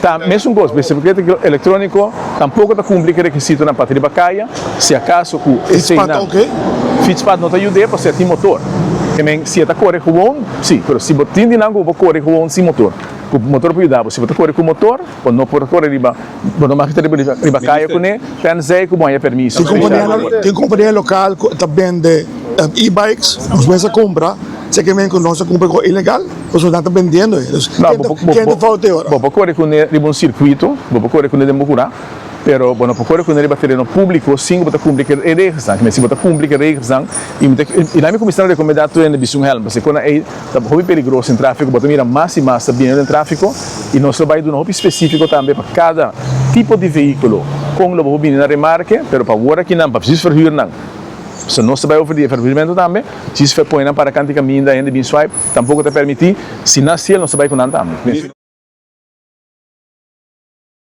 Ta mesun kos, bisikleta elektróniko tampoko ta kumpli ku e rekisitonan pa ta riba kaya, si akaso ku eseinan. Fietspad no ta yud'é pasobra e tin motor. E men si e ta kore gewoon, si, pero si bo tin di nan ku bo por kore gewoon sin motor, ku motor por yuda bo. Si bo ta kore ku motor, bo no por kore riba, bo no mag ta riba riba kaya kuné, tenzij ku bo haña permiso. Tin kompania lokal ku ta bende e-bikes, nos mes a kumpra, esaki men ku nos a kumpra ku ilegal? Pasobra nan ta bendiendo e. Dus No, ken ta, bo, bo, ken ta bo, fout e ora? bo por kore kuné riba un sirkuito, bo por kore kuné den bo kurá, pero bo no por kore kuné riba tereno públiko sin ku bo ta kumpli ku e regelsnan. Kende si bo ta kumpli ku e regelsnan, i mi ta, i nan mi kuminsá na rekomendá tur hende bisti un hèlm, pasobra kona ei ta hopi peligroso den tráfiko, bo ta mira mas i mas ta bini den tráfiko, i nos lo bai duna hopi spesífiko tambe pa kada tipo di vehíkulo kon lo bo por bini na remarke, pero pa wor akinan, pa presis verhùr nan. So nos ta bai over di e verhuurmento tambe, djis fe pone nan para kanti kaminda hende bin swipe, tampoko ta permiti, si nan siel nos ta bai ku nan tambe.